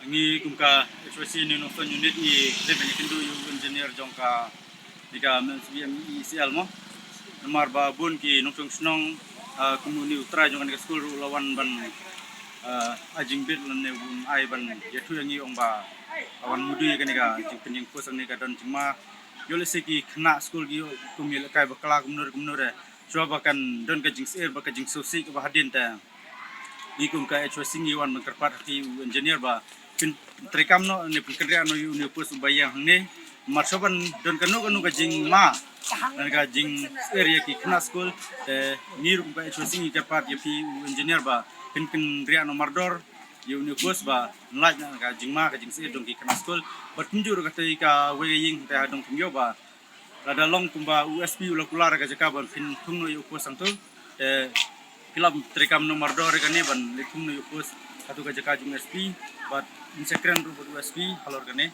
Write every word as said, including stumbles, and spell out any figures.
Ngi kum ka H Y C ne Nongstoiñ Unit ngi dei ban ïakynduh ïa u engineer jong kane ka M S B M E C L mo. Namar ba bun ki nongshong shnong kum une u trai jong kane ka skul ruh u la wan ban ai jingbit lane u ai ban ïathuh ïa ngi ong ba ka wan mudui ïa kane ka jingpynïeng post hangne ka don jingma. Ïoh lehse ki khynnah skul ki ïoh kum ïalehkai bakla kumno re kumno re. Shuwa ba kan don ka jingsyier bad ka jingsngewsih kaba hadien te ngi kum ka H Y C ngi wan ban kyrpad ha phi u engineer ba pyntreikam noh ne pynkynriah noh ïa une u post uba ïeng hangne. Namar shuwa ban don kano kano ka jingma lane ka jingsyier ïa ki khynnah skul te ngi ruh kum ka H Y C ngi kyrpad ïa phi u engineer ba pynkynriah noh mardor ïa une u post ba lait na ka jingma ka jingsyier jong ki khynnah skul. Bad kumjuh ruh katei kawei ka ïing te ha Dongthymyoh ba lada long kumba u S P u la kular ka jaka ban pynthung noh ïa u post hangto te ki la treikam noh mardor ïa kane ban leit thung noh ïa u post hato ka jaka jong u S P. Bad ngin sa kren ruh bad u S P halor kane.